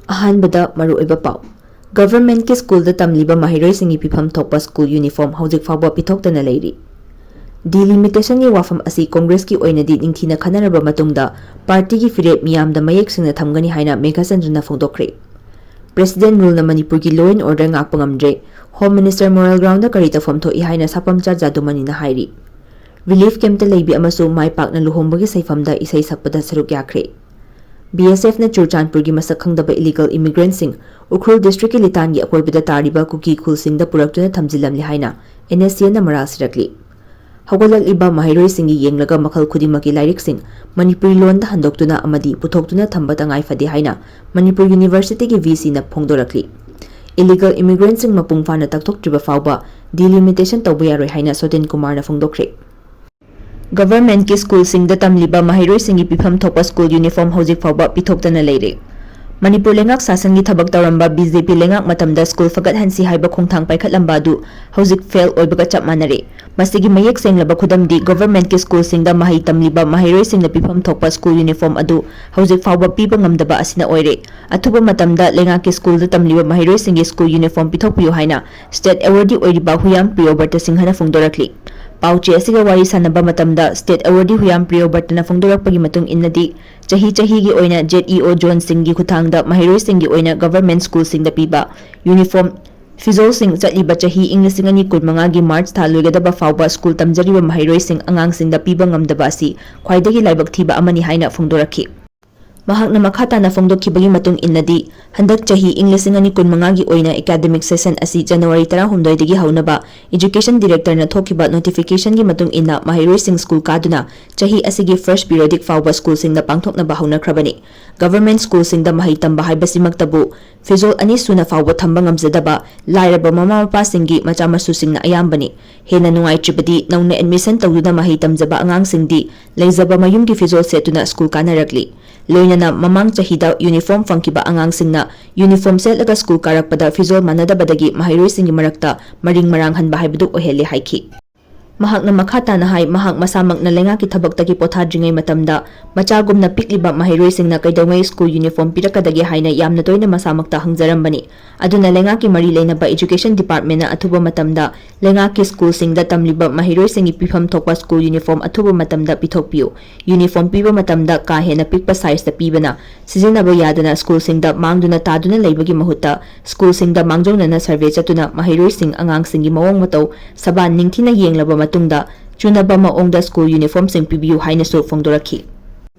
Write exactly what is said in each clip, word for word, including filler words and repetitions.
ꯑꯍꯥꯟꯕꯗ ꯃꯔꯨꯑꯣꯏꯕ ꯄꯥꯎ꯫ ꯒꯚꯔꯟꯃꯦꯟꯠꯀꯤ ꯁ꯭ꯀꯨꯜꯗ ꯇꯝꯂꯤꯕ ꯃꯍꯩꯔꯣꯏꯁꯤꯡꯒꯤ ꯄꯤꯐꯝ ꯊꯣꯛꯄ ꯁ꯭ꯀꯨꯜ ꯌꯨꯅꯤꯐꯣꯔꯝ ꯍꯧꯖꯤꯛ ꯐꯥꯎꯕ ꯄꯤꯊꯣꯛꯇꯅ ꯂꯩꯔꯤ꯫ ꯗꯤꯂꯤꯃꯤꯇꯦꯁꯟꯒꯤ ꯋꯥꯐꯝ ꯑꯁꯤ ꯀꯣꯡꯒ꯭ꯔꯦꯁꯀꯤ ꯑꯣꯏꯅꯗꯤ ꯅꯤꯡꯊꯤꯅ ꯈꯟꯅꯔꯕ ꯃꯇꯨꯡꯗ ꯄꯥꯔꯇꯤꯒꯤ ꯐꯤꯔꯦꯞ ꯃꯤꯌꯥꯝꯗ ꯃꯌꯦꯛ ꯁꯦꯡꯅ ꯊꯝꯒꯅꯤ ꯍꯥꯏꯅ ꯃꯦꯘꯆꯟꯗ꯭ꯔꯅ ꯐꯣꯡꯗꯣꯛꯈ꯭ꯔꯦ꯫ ꯄ꯭ꯔꯦꯁꯤꯗꯦꯟꯠ ꯔꯨꯜꯅ ꯃꯅꯤꯄꯨꯔꯒꯤ law and order ꯉꯥꯛꯄ ꯉꯝꯗ꯭ꯔꯦ, ꯍꯣꯝ ꯃꯤꯅꯤꯁꯇꯔ ꯃꯣꯔꯦꯜ ꯒ꯭ꯔꯥꯎꯟꯗ ꯀꯔꯤ ꯇꯧꯐꯝ ꯊꯣꯛꯏ ꯍꯥꯏꯅ ꯁꯥꯄꯝꯆꯥ ꯖꯥꯗꯨꯃꯅꯤꯅ ꯍꯥꯏꯔꯤ꯫ ꯔꯤꯂꯤꯐ ꯀꯦꯝꯞꯇ ꯂꯩꯕꯤ ꯑꯃꯁꯨ ꯃꯥꯏ ꯄꯥꯛꯅ ꯂꯨꯍꯣꯡꯕꯒꯤ ꯁꯩꯐꯝꯗ ꯏꯁꯩ ꯁꯛꯄꯗ ꯁꯔꯨꯛ ꯌꯥꯈ꯭ꯔꯦ꯫ ꯕꯤ ꯑꯦꯁ ꯑꯦꯐꯅ ꯆꯨꯔꯆꯥꯟꯄꯨꯔꯒꯤ ꯃꯁꯛ ꯈꯪꯗꯕ ꯏꯂꯤꯒꯦꯜ ꯏꯃꯤꯒ꯭ꯔꯦꯟꯠꯁꯤꯡ ꯎꯈ꯭ꯔꯨꯜ ꯗꯤꯁꯇ꯭ꯔꯤꯛꯀꯤ ꯂꯤꯇꯥꯟꯒꯤ ꯑꯀꯣꯏꯕꯗ ꯇꯥꯔꯤꯕ ꯀꯨꯀꯤ ꯈꯨꯜꯁꯤꯡꯗ ꯄꯨꯔꯛꯇꯨꯅ ꯊꯝꯖꯤꯜꯂꯝꯂꯦ ꯍꯥꯏꯅ ꯑꯦꯟ ꯑꯦꯁ ꯁꯤ ꯑꯦꯟꯅ ꯃꯔꯥꯜ ꯁꯤꯔꯛꯂꯤ꯫ ꯍꯧꯒꯠꯂꯛꯂꯤꯕ ꯃꯍꯩꯔꯣꯏꯁꯤꯡꯒꯤ ꯌꯦꯡꯂꯒ ꯃꯈꯜ ꯈꯨꯗꯤꯡꯃꯛꯀꯤ ꯂꯥꯏꯔꯤꯛꯁꯤꯡ ꯃꯅꯤꯄꯨꯔꯤ ꯂꯣꯟꯗ ꯍꯟꯗꯣꯛꯇꯨꯅ ꯑꯃꯗꯤ ꯄꯨꯊꯣꯛꯇꯨꯅ ꯊꯝꯕ ꯇꯉꯥꯏ ꯐꯗꯦ ꯍꯥꯏꯅ ꯃꯅꯤꯄꯨꯔ ꯌꯨꯅꯤꯚꯔꯁꯤꯇꯤꯒꯤ ꯚꯤ ꯁꯤꯅ ꯐꯣꯡꯗꯣꯔꯛꯂꯤ꯫ ꯏꯂꯤꯒꯦꯜ ꯏꯃꯤꯒ꯭ꯔꯦꯟꯠꯁꯤꯡ ꯃꯄꯨꯡ ꯐꯥꯅ ꯇꯛꯊꯣꯛꯇ꯭ꯔꯤꯕ ꯐꯥꯎꯕ ꯗꯤꯂꯤꯃꯤꯇꯦꯁꯟ ꯇꯧꯕ ꯌꯥꯔꯣꯏ ꯍꯥꯏꯅ ꯁꯣꯇꯦꯟ ꯀꯨꯃꯥꯔꯅ ꯐꯣꯡꯗꯣꯛꯈ꯭ꯔꯦ꯫ ꯒꯚꯔꯟꯃꯦꯟꯠꯀꯤ ꯁ꯭ꯀꯨꯜꯁꯤꯡꯗ ꯇꯝꯂꯤꯕ ꯃꯍꯩꯔꯣꯏꯁꯤꯡꯒꯤ ꯄꯤꯐꯝ ꯊꯣꯛꯄ ꯁ꯭ꯀꯨꯜ ꯌꯨꯅꯤꯐꯣꯔꯝ ꯍꯧꯖꯤꯛ ꯐꯥꯎꯕ ꯄꯤꯊꯣꯛꯇꯅ ꯂꯩꯔꯤ꯫ ꯃꯅꯤꯄꯨꯔ ꯂꯩꯉꯥꯛ ꯁꯥꯁꯟꯒꯤ ꯊꯕꯛ ꯇꯧꯔꯝꯕ ꯕꯤ ꯖꯦ ꯄꯤ ꯂꯩꯉꯥꯛ ꯃꯇꯝꯗ ꯁ꯭ꯀꯨꯜ ꯐꯒꯠꯍꯟꯁꯤ ꯍꯥꯏꯕ ꯈꯣꯡꯊꯥꯡ ꯄꯥꯏꯈꯠꯂꯝꯕ ꯑꯗꯨ ꯍꯧꯖꯤꯛ ꯐꯦꯜ ꯑꯣꯏꯕꯒ ꯆꯞ ꯃꯥꯟꯅꯔꯦ꯫ ꯃꯁꯤꯒꯤ ꯃꯌꯦꯛ ꯁꯦꯡꯂꯕ ꯈꯨꯗꯝꯗꯤ ꯒꯚꯔꯟꯃꯦꯟꯠꯀꯤ ꯁ꯭ꯀꯨꯜꯁꯤꯡꯗ ꯃꯍꯩ ꯇꯝꯂꯤꯕ ꯃꯍꯩꯔꯣꯏꯁꯤꯡꯅ ꯄꯤꯐꯝ ꯊꯣꯛꯄ ꯁ꯭ꯀꯨꯜ ꯌꯨꯅꯤꯐꯣꯔꯝ ꯑꯗꯨ ꯍꯧꯖꯤꯛ ꯐꯥꯎꯕ ꯄꯤꯕ ꯉꯝꯗꯕ ꯑꯁꯤꯅ ꯑꯣꯏꯔꯦ꯫ ꯑꯊꯨꯕ ꯃꯇꯝꯗ ꯂꯩꯉꯥꯛꯀꯤ ꯁ꯭ꯀꯨꯜꯗ ꯇꯝꯂꯤꯕ ꯃꯍꯩꯔꯣꯏꯁꯤꯡꯒꯤ ꯁ꯭ꯀꯨꯜ ꯌꯨꯅꯤꯐꯣꯔꯝ ꯄꯤꯊꯣꯛꯄꯤꯌꯨ ꯍꯥꯏꯅ ꯁ꯭ꯇꯦꯠ ꯑꯦꯋꯥꯔꯗꯤ ꯑꯣꯏꯔꯤꯕ ꯍꯨꯌꯥꯝ ꯄ꯭ꯔꯤꯌꯣꯕ꯭ꯔꯇ ꯁꯤꯡꯍꯅ ꯐꯣꯡꯗꯣꯔꯛꯂꯤ꯫ ꯄꯥꯎ ꯆꯦ ꯑꯁꯤꯒ ꯋꯥꯔꯤ ꯁꯥꯟꯅꯕ ꯃꯇꯝꯗ ꯁ꯭ꯇꯦꯠ ꯑꯦꯋꯥꯔꯗꯤ ꯍꯨꯌꯥꯝ ꯄ꯭ꯔꯤꯌꯣꯕ꯭ꯔꯇꯅ ꯐꯣꯡꯗꯣꯔꯛꯄꯒꯤ ꯃꯇꯨꯡ ꯏꯟꯅꯗꯤ, ꯆꯍꯤ ꯆꯍꯤꯒꯤ ꯑꯣꯏꯅ ꯖꯦꯗ ꯏ ꯑꯣ ꯖꯣꯟꯁꯤꯡꯒꯤ ꯈꯨꯠꯊꯥꯡꯗ ꯃꯍꯩꯔꯣꯏꯁꯤꯡꯒꯤ ꯑꯣꯏꯅ ꯒꯚꯔꯟꯃꯦꯟꯠ ꯁ꯭ꯀꯨꯜꯁꯤꯡꯗ ꯄꯤꯕ ꯌꯨꯅꯤꯐꯣꯔꯝ ꯐꯤꯖꯣꯜꯁꯤꯡ ꯆꯠꯂꯤꯕ ꯆꯍꯤ ꯏꯪ ꯂꯤꯁꯤꯡ ꯑꯅꯤ ꯀꯨꯟꯃꯉꯥꯒꯤ ꯃꯥꯔꯆ ꯊꯥ ꯂꯣꯏꯒꯗꯕ ꯐꯥꯎꯕ ꯁ꯭ꯀꯨꯜ ꯇꯝꯖꯔꯤꯕ ꯃꯍꯩꯔꯣꯏꯁꯤꯡ ꯑꯉꯥꯡꯁꯤꯡꯗ ꯄꯤꯕ ꯉꯝꯗꯕ ꯑꯁꯤ ꯈ꯭ꯋꯥꯏꯗꯒꯤ ꯂꯥꯏꯕꯛ ꯊꯤꯕ ꯑꯃꯅꯤ ꯍꯥꯏꯅ ꯐꯣꯡꯗꯣꯔꯛꯈꯤ꯫ ꯃꯍꯥꯛꯅ ꯃꯈꯥ ꯇꯥꯅ ꯐꯣꯡꯗꯣꯛꯈꯤꯕꯒꯤ ꯃꯇꯨꯡ ꯏꯟꯅꯗꯤ, ꯍꯟꯗꯛ ꯆꯍꯤ ꯏꯪ ꯂꯤꯁꯤꯡ ꯑꯅꯤ ꯀꯨꯟꯃꯉꯥꯒꯤ ꯑꯣꯏꯅ ꯑꯦꯀꯥꯗꯃꯤꯛ ꯁꯦꯁꯟ ꯑꯁꯤ ꯖꯅꯋꯥꯔꯤ ꯇꯔꯥꯍꯨꯝꯗꯣꯏꯗꯒꯤ ꯍꯧꯅꯕ ꯏꯖꯨꯀꯦꯁꯟ ꯗꯤꯔꯦꯛꯇꯔꯅ ꯊꯣꯛꯈꯤꯕ ꯅꯣꯇꯤꯐꯤꯀꯦꯁꯟꯒꯤ ꯃꯇꯨꯡ ꯏꯟꯅ ꯃꯍꯩꯔꯣꯏꯁꯤꯡ ꯁ꯭ꯀꯨꯜ ꯀꯥꯗꯨꯅ ꯆꯍꯤ ꯑꯁꯤꯒꯤ ꯐꯥꯔꯁꯠ ꯄꯤꯔꯤꯌꯣꯗꯤꯛ ꯐꯥꯎꯕ ꯁ꯭ꯀꯨꯜꯁꯤꯡꯗ ꯄꯥꯡꯊꯣꯛꯅꯕ ꯍꯧꯅꯈ꯭ꯔꯕꯅꯤ꯫ ꯒꯚꯔꯟꯃꯦꯟꯠ ꯁ꯭ꯀꯨꯜꯁꯤꯡꯗ ꯃꯍꯩ ꯇꯝꯕ ꯍꯥꯏꯕꯁꯤꯃꯛꯇꯕꯨ ꯐꯤꯖꯣꯜ ꯑꯅꯤ ꯁꯨꯅ ꯐꯥꯎꯕ ꯊꯝꯕ ꯉꯝꯖꯗꯕ ꯂꯥꯏꯔꯕ ꯃꯃꯥ ꯃꯄꯥꯁꯤꯡꯒꯤ ꯃꯆꯥ ꯃꯁꯨꯁꯤꯡꯅ ꯑꯌꯥꯝꯕꯅꯤ꯫ ꯍꯦꯟꯅ ꯅꯨꯡꯉꯥꯏꯇ꯭ꯔꯤꯕꯗꯤ, ꯅꯧꯅ ꯑꯦꯗꯃꯤꯁꯟ ꯇꯧꯗꯨꯅ ꯃꯍꯩ ꯇꯝꯖꯕ ꯑꯉꯥꯡꯁꯤꯡꯗꯤ ꯂꯩꯖꯕ ꯃꯌꯨꯝꯒꯤ ꯐꯤꯖꯣꯜ ꯁꯦꯠꯇꯨꯅ ꯁ꯭ꯀꯨꯜ ꯀꯥꯅꯔꯛꯂꯤ꯫ ꯂꯣꯏꯅꯅ ꯃꯃꯥꯡ ꯆꯍꯤꯗ ꯌꯨꯅꯤꯐꯣꯔꯝ ꯐꯪꯈꯤꯕ ꯑꯉꯥꯡꯁꯤꯡꯅ ꯌꯨꯅꯤꯐꯣꯔꯝ ꯁꯦꯠꯂꯒ ꯁ꯭ꯀꯨꯜ ꯀꯥꯔꯛꯄꯗ ꯐꯤꯖꯣꯜ ꯃꯥꯟꯅꯗꯕꯗꯒꯤ ꯃꯍꯩꯔꯣꯏꯁꯤꯡꯒꯤ ꯃꯔꯛꯇ ꯃꯔꯤꯡ ꯃꯔꯥꯡꯍꯟꯕ ꯍꯥꯏꯕꯗꯨ ꯑꯣꯏꯍꯜꯂꯦ ꯍꯥꯏꯈꯤ꯫ ꯃꯍꯥꯛꯅ ꯃꯈꯥ ꯇꯥꯅ ꯍꯥꯏ, ꯃꯍꯥꯛ ꯃꯁꯥꯃꯛꯅ ꯂꯩꯉꯥꯛꯀꯤ ꯊꯕꯛꯇꯒꯤ ꯄꯣꯊꯥꯗ꯭ꯔꯤꯉꯩ ꯃꯇꯝꯗ ꯃꯆꯥꯒꯨꯝꯅ ꯄꯤꯛꯂꯤꯕ ꯃꯍꯩꯔꯣꯏꯁꯤꯡꯅ ꯀꯩꯗꯧꯉꯩ ꯁ꯭ꯀꯨꯜ ꯌꯨꯅꯤꯐꯣꯔꯝ ꯄꯤꯔꯛꯀꯗꯒꯦ ꯍꯥꯏꯅ ꯌꯥꯝꯅ ꯇꯣꯏꯅ ꯃꯁꯥꯃꯛꯇ ꯍꯪꯖꯔꯝꯕꯅꯤ꯫ ꯑꯗꯨꯅ ꯂꯩꯉꯥꯛꯀꯤ ꯃꯔꯤ ꯂꯩꯅꯕ ꯏꯖꯨꯀꯦꯁꯟ ꯗꯤꯄꯥꯔꯠꯃꯦꯟꯅ ꯑꯊꯨꯕ ꯃꯇꯝꯗ ꯂꯩꯉꯥꯛꯀꯤ ꯁ꯭ꯀꯨꯜꯁꯤꯡꯗ ꯇꯝꯂꯤꯕ ꯃꯍꯩꯔꯣꯏꯁꯤꯡꯒꯤ ꯄꯤꯐꯝ ꯊꯣꯛꯄ ꯁ꯭ꯀꯨꯜ ꯌꯨꯅꯤꯐꯣꯔꯝ ꯑꯊꯨꯕ ꯃꯇꯝꯗ ꯄꯤꯊꯣꯛꯄꯤꯌꯨ꯫ ꯌꯨꯅꯤꯐꯣꯔꯝ ꯄꯤꯕ ꯃꯇꯝꯗ ꯀꯥ ꯍꯦꯟꯅ ꯄꯤꯛꯄ ꯁꯥꯏꯖꯇ ꯄꯤꯕꯅ ꯁꯤꯖꯤꯟꯅꯕ ꯌꯥꯗꯅ ꯁ꯭ꯀꯨꯜꯁꯤꯡꯗ ꯃꯥꯡꯗꯨꯅ ꯇꯥꯗꯨꯅ ꯂꯩꯕꯒꯤ ꯃꯍꯨꯠꯇ ꯁ꯭ꯀꯨꯜꯁꯤꯡꯗ ꯃꯥꯡꯖꯧꯅꯅ ꯁꯔꯚꯦ ꯆꯠꯇꯨꯅ ꯃꯍꯩꯔꯣꯏꯁꯤꯡ ꯑꯉꯥꯡꯁꯤꯡꯒꯤ ꯃꯑꯣꯡ ꯃꯇꯧ ꯁꯕꯥꯟ ꯅꯤꯡꯊꯤꯅ ꯌꯦꯡꯂꯕ ꯃꯇꯨꯡꯗ ꯆꯨꯅꯕ ꯃꯑꯣꯡꯗ ꯁ꯭ꯀꯨꯜ ꯌꯨꯅꯤꯐꯣꯔꯝꯁꯤꯡ ꯄꯤꯕꯤꯌꯨ ꯍꯥꯏꯅꯁꯨ ꯐꯣꯡꯗꯣꯔꯛꯈꯤ꯫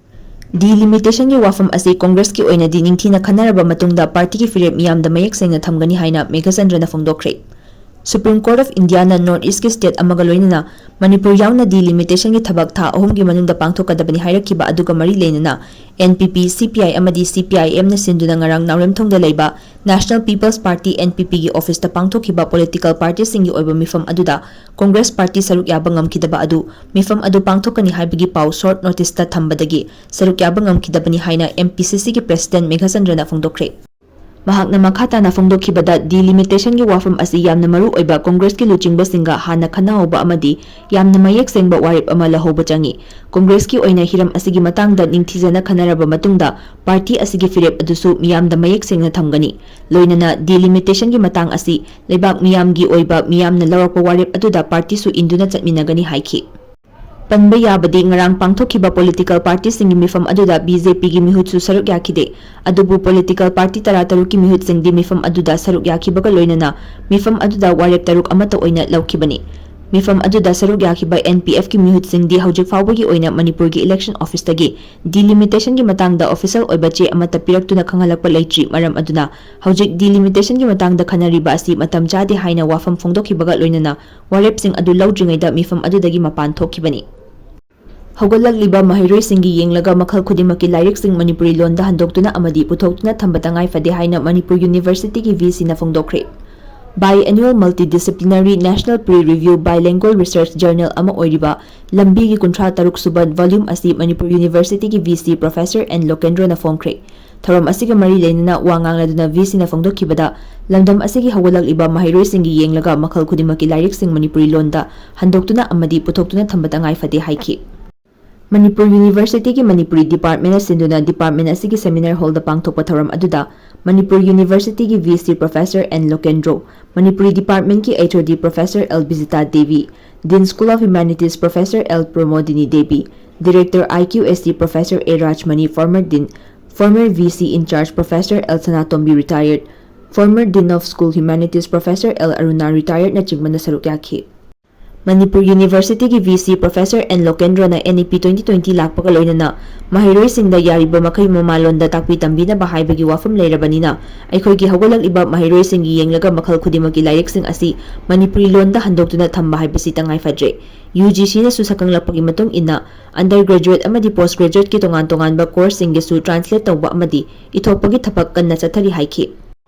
ꯗꯤꯂꯤꯃꯤꯇꯦꯁꯟꯒꯤ ꯋꯥꯐꯝ ꯑꯁꯤ ꯀꯣꯡꯒ꯭ꯔꯦꯁꯀꯤ ꯑꯣꯏꯅꯗꯤ ꯅꯤꯡꯊꯤꯅ ꯈꯟꯅꯔꯕ ꯃꯇꯨꯡꯗ ꯄꯥꯔꯇꯤꯒꯤ ꯐꯤꯔꯦꯞ ꯃꯤꯌꯥꯝꯗ ꯃꯌꯦꯛ ꯁꯦꯡꯅ ꯊꯝꯒꯅꯤ ꯍꯥꯏꯅ ꯃꯦꯘꯆꯟꯗ꯭ꯔꯅ ꯐꯣꯡꯗꯣꯛꯈ꯭ꯔꯦ꯫ ꯁꯨꯄ꯭ꯔꯤꯝ ꯀꯣꯔꯠ ꯑꯣꯐ ꯏꯟꯗꯤꯌꯥꯅ ꯅꯣꯔꯠ ꯏꯁ꯭ꯠꯀꯤ ꯁ꯭ꯇꯦꯠ ꯑꯃꯒ ꯂꯣꯏꯅꯅ ꯃꯅꯤꯄꯨꯔ ꯌꯥꯎꯅ ꯗꯤꯂꯤꯃꯤꯇꯦꯁꯟꯒꯤ ꯊꯕꯛ ꯊꯥ ꯑꯍꯨꯝꯒꯤ ꯃꯅꯨꯡꯗ ꯄꯥꯡꯊꯣꯛꯀꯗꯕꯅꯤ ꯍꯥꯏꯔꯛꯈꯤꯕ ꯑꯗꯨꯒ ꯃꯔꯤ ꯂꯩꯅꯅ ꯑꯦꯟ ꯄꯤ ꯄꯤ, ꯁꯤ ꯄꯤ ꯑꯥꯏ ꯑꯃꯗꯤ ꯁꯤ ꯄꯤ ꯑꯥꯏ ꯑꯦꯝꯅ ꯁꯤꯟꯗꯨꯅ ꯉꯔꯥꯡ ꯅꯥꯎꯔꯦꯝꯊꯣꯡꯗ ꯂꯩꯕ National Peoples Party, N P ꯄꯤꯒꯤ ꯑꯣꯐꯤꯁꯇ ꯄꯥꯡꯊꯣꯛꯈꯤꯕ ꯄꯣꯂꯤꯇꯤꯀꯦꯜ ꯄꯥꯔꯇꯤꯁꯤꯡꯒꯤ ꯑꯣꯏꯕ ꯃꯤꯐꯝ ꯑꯗꯨꯗ ꯀꯣꯡꯒ꯭ꯔꯦꯁ ꯄꯥꯔꯇꯤ ꯁꯔꯨꯛ ꯌꯥꯕ ꯉꯝꯈꯤꯗꯕ ꯑꯗꯨ ꯃꯤꯐꯝ ꯑꯗꯨ ꯄꯥꯡꯊꯣꯛꯀꯅꯤ ꯍꯥꯏꯕꯒꯤ ꯄꯥꯎ ꯁꯣꯔꯠ ꯅꯣꯇꯤꯁꯇ ꯊꯝꯕꯗꯒꯤ ꯁꯔꯨꯛ ꯌꯥꯕ ꯉꯝꯈꯤꯗꯕꯅꯤ ꯍꯥꯏꯅ ꯑꯦꯝ ꯄꯤ ꯁꯤ ꯁꯤꯒꯤ ꯄ꯭ꯔꯦꯁꯤꯗꯦꯟꯠ ꯃꯦꯘꯆꯟꯗ꯭ꯔꯅ ꯐꯣꯡꯗꯣꯛꯈ꯭ꯔꯦ꯫ ꯃꯍꯥꯛꯅ ꯃꯈꯥ ꯇꯥꯅ ꯐꯣꯡꯗꯣꯛꯈꯤꯕꯗ, ꯗꯤꯂꯤꯃꯤꯇꯦꯁꯟꯒꯤ ꯋꯥꯐꯝ ꯑꯁꯤ ꯌꯥꯝꯅ ꯃꯔꯨ ꯑꯣꯏꯕ ꯀꯣꯡꯒ꯭ꯔꯦꯁꯀꯤ ꯂꯨꯆꯤꯡꯕꯁꯤꯡꯒ ꯍꯥꯟꯅ ꯈꯟꯅꯍꯧꯕ ꯑꯃꯗꯤ ꯌꯥꯝꯅ ꯃꯌꯦꯛ ꯁꯦꯡꯕ ꯋꯥꯔꯦꯞ ꯑꯃ ꯂꯧꯍꯧꯕ ꯆꯪꯏ꯫ ꯀꯣꯡꯒ꯭ꯔꯦꯁꯀꯤ ꯑꯣꯏꯅ ꯍꯤꯔꯝ ꯑꯁꯤꯒꯤ ꯃꯇꯥꯡꯗ ꯅꯤꯡꯊꯤꯖꯅ ꯈꯟꯅꯔꯕ ꯃꯇꯨꯡꯗ ꯄꯥꯔꯇꯤ ꯑꯁꯤꯒꯤ ꯐꯤꯔꯦꯞ ꯑꯗꯨꯁꯨ ꯃꯤꯌꯥꯝꯗ ꯃꯌꯦꯛ ꯁꯦꯡꯅ ꯊꯝꯒꯅꯤ꯫ ꯂꯣꯏꯅꯅ ꯗꯤꯂꯤꯃꯤꯇꯦꯁꯟꯒꯤ ꯃꯇꯥꯡ ꯑꯁꯤ ꯂꯩꯕꯥꯛ ꯃꯤꯌꯥꯝꯒꯤ ꯑꯣꯏꯕ ꯃꯤꯌꯥꯝꯅ ꯂꯧꯔꯛꯄ ꯋꯥꯔꯦꯞ ꯑꯗꯨꯗ ꯄꯥꯔꯇꯤꯁꯨ ꯏꯟꯗꯨꯅ ꯆꯠꯃꯤꯟꯅꯒꯅꯤ ꯍꯥꯏꯈꯤ꯫ ꯄꯟꯕ ꯌꯥꯕꯗꯤ, ꯉꯔꯥꯡ ꯄꯥꯡꯊꯣꯛꯈꯤꯕ ꯄꯣꯂꯤꯇꯤꯀꯦꯜ ꯄꯥꯔꯇꯤꯁꯤꯡꯒꯤ ꯃꯤꯐꯝ ꯑꯗꯨꯗ ꯕꯤ ꯖꯦ ꯄꯤꯒꯤ ꯃꯤꯍꯨꯠꯁꯨ ꯁꯔꯨꯛ ꯌꯥꯈꯤꯗꯦ꯫ ꯑꯗꯨꯕꯨ ꯄꯣꯂꯤꯇꯤꯀꯦꯜ ꯄꯥꯔꯇꯤ ꯇꯔꯥꯇꯔꯨꯛꯀꯤ ꯃꯤꯍꯨꯠꯁꯤꯡꯗꯤ ꯃꯤꯐꯝ ꯑꯗꯨꯗ ꯁꯔꯨꯛ ꯌꯥꯈꯤꯕꯒ ꯂꯣꯏꯅꯅ ꯃꯤꯐꯝ ꯑꯗꯨꯗ ꯋꯥꯔꯦꯞ ꯇꯔꯨꯛ ꯑꯃꯠꯇ ꯑꯣꯏꯅ ꯂꯧꯈꯤꯕꯅꯤ꯫ ꯃꯤꯐꯝ ꯑꯗꯨꯗ ꯁꯔꯨꯛ ꯌꯥꯈꯤꯕ ꯑꯦꯟ ꯄꯤ ꯑꯦꯐꯀꯤ ꯃꯤꯍꯨꯠꯁꯤꯡꯗꯤ ꯍꯧꯖꯤꯛ ꯐꯥꯎꯕꯒꯤ ꯑꯣꯏꯅ ꯃꯅꯤꯄꯨꯔꯒꯤ ꯏꯂꯦꯛꯁꯟ ꯑꯣꯐꯤꯁꯇꯒꯤ ꯗꯤꯂꯤꯃꯤꯇꯦꯁꯟꯒꯤ ꯃꯇꯥꯡꯗ ꯑꯣꯐꯤꯁꯤꯌꯦꯜ ꯑꯣꯏꯕ ꯆꯦ ꯑꯃꯠꯇ ꯄꯤꯔꯛꯇꯨꯅ ꯈꯪꯍꯜꯂꯛꯄ ꯂꯩꯇ꯭ꯔꯤ꯫ ꯃꯔꯝ ꯑꯗꯨꯅ ꯍꯧꯖꯤꯛ ꯗꯤꯂꯤꯃꯤꯇꯦꯁꯟꯒꯤ ꯃꯇꯥꯡꯗ ꯈꯟꯅꯔꯤꯕ ꯑꯁꯤ ꯃꯇꯝ ꯆꯥꯗꯦ ꯍꯥꯏꯅ ꯋꯥꯐꯝ ꯐꯣꯡꯗꯣꯛꯈꯤꯕꯒ ꯂꯣꯏꯅꯅ ꯋꯥꯔꯦꯞꯁꯤꯡ ꯑꯗꯨ ꯂꯧꯗ꯭ꯔꯤꯉꯩꯗ ꯃꯤꯐꯝ ꯑꯗꯨꯗꯒꯤ ꯃꯄꯥꯟ ꯊꯣꯛꯈꯤꯕꯅꯤ꯫ ꯍꯧꯒꯠꯂꯛꯂꯤꯕ ꯃꯍꯩꯔꯣꯏꯁꯤꯡꯒꯤ ꯌꯦꯡꯂꯒ ꯃꯈꯜ ꯈꯨꯗꯤꯡꯃꯛꯀꯤ ꯂꯥꯏꯔꯤꯛꯁꯤꯡ ꯃꯅꯤꯄꯨꯔꯤ ꯂꯣꯟꯗ ꯍꯟꯗꯣꯛꯇꯨꯅ ꯑꯃꯗꯤ ꯄꯨꯊꯣꯛꯇꯨꯅ ꯊꯝꯕ ꯇꯉꯥꯏ ꯐꯗꯦ ꯍꯥꯏꯅ ꯃꯅꯤꯄꯨꯔ ꯌꯨꯅꯤꯚꯔꯁꯤꯇꯤꯒꯤ ꯚꯤ ꯁꯤꯅ ꯐꯣꯡꯗꯣꯛꯈ꯭ꯔꯦ꯫ Biannual Multidisciplinary National Pre-Review Bilingual Research Journal ꯑꯃ ꯑꯣꯏꯔꯤꯕ ꯂꯝꯕꯤꯒꯤ ꯀꯨꯟꯊ꯭ꯔꯥ ꯇꯔꯨꯛ ꯁꯨꯕ volume ꯑꯁꯤ ꯃꯅꯤꯄꯨꯔ ꯌꯨꯅꯤꯚꯔꯁꯤꯇꯤꯒꯤ ꯚꯤ ꯁꯤ Professor ꯑꯦꯟ ꯂꯣꯀꯦꯟꯗ꯭ꯔꯣꯅ ꯐꯣꯡꯈ꯭ꯔꯦ꯫ ꯊꯧꯔꯝ ꯑꯁꯤꯒ ꯃꯔꯤ ꯂꯩꯅꯅ ꯋꯥ ꯉꯥꯡꯂꯗꯨꯅ ꯚꯤꯁꯤꯅ ꯐꯣꯡꯗꯣꯛꯈꯤꯕꯗ, ꯂꯝꯗꯝ ꯑꯁꯤꯒꯤ ꯍꯧꯒꯠꯂꯛꯂꯤꯕ ꯃꯍꯩꯔꯣꯏꯁꯤꯡꯒꯤ ꯌꯦꯡꯂꯒ ꯃꯈꯜ ꯈꯨꯗꯤꯡꯃꯛꯀꯤ ꯂꯥꯏꯔꯤꯛꯁꯤꯡ ꯃꯅꯤꯄꯨꯔꯤ ꯂꯣꯟꯗ ꯍꯟꯗꯣꯛꯇꯨꯅ ꯑꯃꯗꯤ ꯄꯨꯊꯣꯛꯇꯨꯅ ꯊꯝꯕ ꯇꯉꯥꯏ ꯐꯗꯦ ꯍꯥꯏꯈꯤ꯫ ꯃꯅꯤꯄꯨꯔ ꯌꯨꯅꯤꯚꯔꯁꯤꯇꯤꯒꯤ ꯃꯅꯤꯄꯨꯔꯤ ꯗꯤꯄꯥꯔꯠꯃꯦꯟꯅ ꯁꯤꯟꯗꯨꯅ ꯗꯤꯄꯥꯔꯠꯃꯦꯟ ꯑꯁꯤꯒꯤ ꯁꯦꯃꯤꯅꯥꯔ ꯍꯣꯜꯗ ꯄꯥꯡꯊꯣꯛꯄ ꯊꯧꯔꯝ ꯑꯗꯨꯗ ꯃꯅꯤꯄꯨꯔ ꯌꯨꯅꯤꯚꯔꯁꯤꯇꯤꯒꯤ ꯚꯤ ꯁꯤ ꯄ꯭ꯔꯣꯐꯦꯁꯔ ꯑꯦꯟ ꯂꯣꯀꯦꯟꯗ꯭ꯔꯣ, ꯃꯅꯤꯄꯨꯔꯤ ꯗꯤꯄꯥꯔꯠꯃꯦꯟꯒꯤ H O D professor L Bijita Devi, dean school of humanities professor L Pramodini Devi, director I Q S T professor A Rajmani, former dean, former V C incharge professor L Sanatombi retired, former dean of school humanities professor L Aruna ꯔꯤꯇꯥꯌꯔꯗꯅꯆꯤꯡꯕꯅ ꯁꯔꯨꯛ ꯌꯥꯈꯤ꯫ ꯃꯅꯤꯄꯨꯔ ꯌꯨꯅꯤꯚꯔꯁꯤꯇꯤꯒꯤ V C professor N ꯂꯣꯀꯦꯟꯗ꯭ꯔꯣꯅ N E P twenty twenty ꯂꯥꯛꯄꯒ ꯂꯣꯏꯅꯅ ꯃꯍꯩꯔꯣꯏꯁꯤꯡꯗ ꯌꯥꯔꯤꯕ ꯃꯈꯩ ꯃꯃꯥꯂꯣꯟꯗ ꯇꯥꯛꯄꯤ ꯇꯝꯕꯤꯅꯕ ꯍꯥꯏꯕꯒꯤ ꯋꯥꯐꯝ ꯂꯩꯔꯕꯅꯤꯅ, ꯑꯩꯈꯣꯏꯒꯤ ꯍꯧꯒꯠꯂꯛꯂꯤꯕ ꯃꯍꯩꯔꯣꯏꯁꯤꯡꯒꯤ ꯌꯦꯡꯂꯒ ꯃꯈꯜ ꯈꯨꯗꯤꯡꯃꯛꯀꯤ ꯂꯥꯏꯔꯤꯛꯁꯤꯡ ꯑꯁꯤ ꯃꯅꯤꯄꯨꯔꯤ ꯂꯣꯟꯗ ꯍꯟꯗꯣꯛꯇꯨꯅ ꯊꯝꯕ ꯍꯥꯏꯕꯁꯤ ꯇꯉꯥꯏ ꯐꯗ꯭ꯔꯦ꯫ ꯌꯨ ꯖꯤ ꯁꯤꯅꯁꯨ ꯁꯛꯈꯪꯂꯛꯄꯒꯤ ꯃꯇꯨꯡ ꯏꯟꯅ, ꯑꯟꯗꯔ ꯒ꯭ꯔꯦꯖꯨꯑꯦꯠ ꯑꯃꯗꯤ ꯄꯣꯁ ꯒ꯭ꯔꯦꯖꯨꯑꯦꯠꯀꯤ ꯇꯣꯉꯥꯟ ꯇꯣꯉꯥꯟꯕ ꯀꯣꯔꯁꯁꯤꯡꯒꯤꯁꯨ ꯇ꯭ꯔꯥꯟꯁꯂꯦꯠ ꯇꯧꯕ ꯑꯃꯗꯤ ꯏꯊꯣꯛꯄꯒꯤ ꯊꯕꯛ ꯀꯟꯅ ꯆꯠꯊꯔꯤ ꯍꯥꯏꯈꯤ꯫